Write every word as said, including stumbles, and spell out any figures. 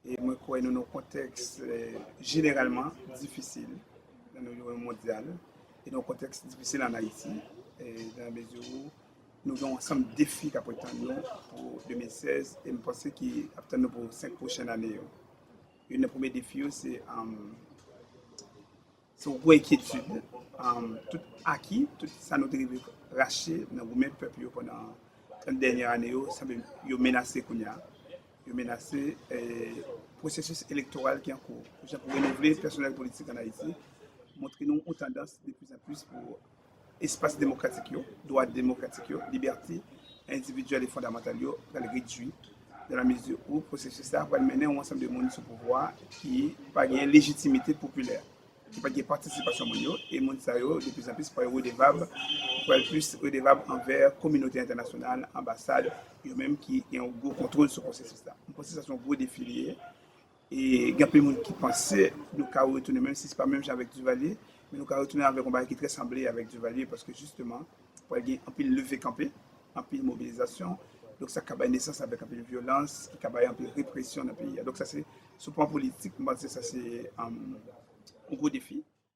E mwen kwè nou nan yon kontèks eh, jeneralman difisil nan yon nivo mondyal e nan yon kontèks difisil ann Ayiti, eh, nan mezi ou nou gen yon ansanm defi k ap tann nou pou de mil sèz e m panse ki ap tann nou pou senk pwochèn ane yo. Youn nan premye defi yo se um, se yon gwo enkyetid. Um, tout aki, tout sa nou te rive rache nan goumen pèp yo pandan trant dènye ane yo, sanble yo menase kounye a. Yo menase eh, pwosesis elektoral ki an kou. Jan pou renouvle pèsonèl politik ann Ayiti, montre nou yon tandans de plis an plis pou espas demokratik yo, dwa demokratik yo, libète endividyèl e fondamantal yo pral redui, dans la mesure où pwosesis sa pral mennen yon ansanm de moun sou pouvwa ki pa gen lejitimite popilè, ki pa gen patisipasyon moun yo, e moun sa yo, de plis an plis, pral redevab, pral plis redevab anvè kominote entènasyonal, anbasad, yo menm ki gen yon gwo kontwòl sou pwosesis la. M panse sa se yon gwo defi li ye. E gen anpil moun ki panse nou ka retounen, menm si se pa menm jan avèk Duvalier, men nou ka retounen avèk yon bagay ki trè sanble avèk Duvalier, paske jisteman, pral gen anpil leve kanpe, anpil mobilizasyon, donk sa ka bay nesans avèk anpil vyolans, ki ka bay anpil represyon nan peyi a. Donk sa se, sou plan politik, m panse sa se um, yon gwo defi.